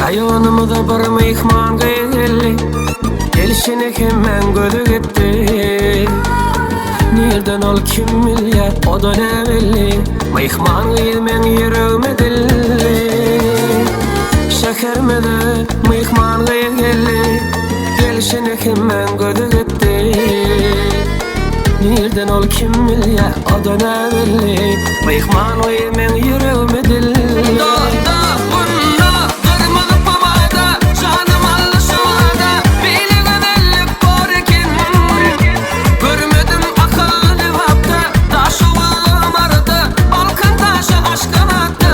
Raýonymyza bir myhman gyz geldi Gelşine hemmäň gözi gitdi Nirden ol kim bilýär o-da näbelli Myhman gyz meň ýüregime dilli Şäherimize myhman gyz geldi Gelşine hemmäň gözi gitdi Nirden ol kim bilýär o-da näbelli Myhman gyz meň ýüregime dilli Dada munda gyrmyzy pomada Janym aldy şu bada Beýle gözellik bor eken Görmedim akylly Lebapda Daşoguzda Maryda Balkan daşy Aşgabatda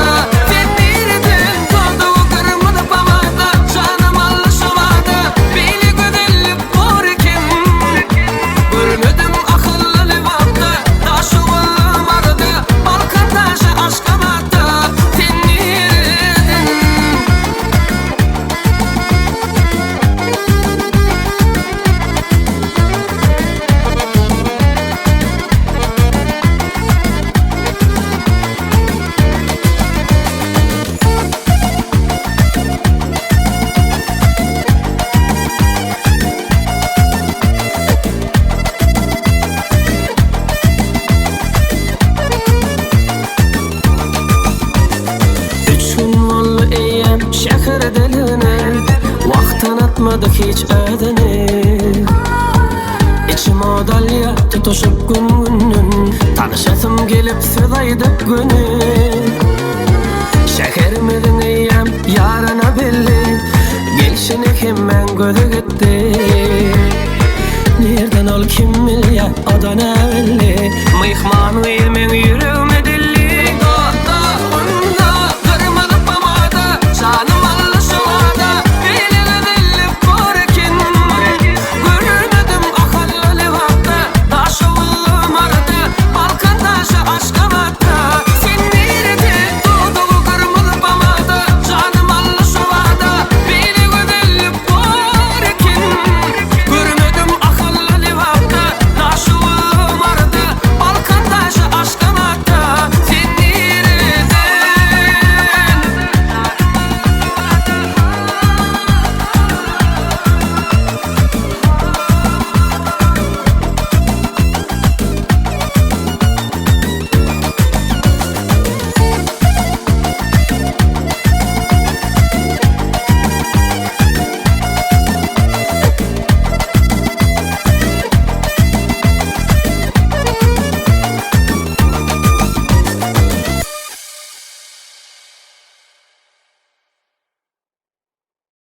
Sen nireden doduň gyrmyzy pomada Janym aldy şu bada Beýle gözellik bor eken Görmedim akylly Lebapda Daşoguzda Maryda Balkan daşy Aşgabatda Sen nireden? Üç gün boldy eýýäm şähere deline Wah tanatmady hiç özüni Içim ot alýar tutuşyp gün-günden Tanyşasym gelip söz aýdyp göni Şäherimiziň eýýäm ýaryna belli Gelşine hemmäň gözi gitdi Nirden ol kim bilýär o-da näbelli.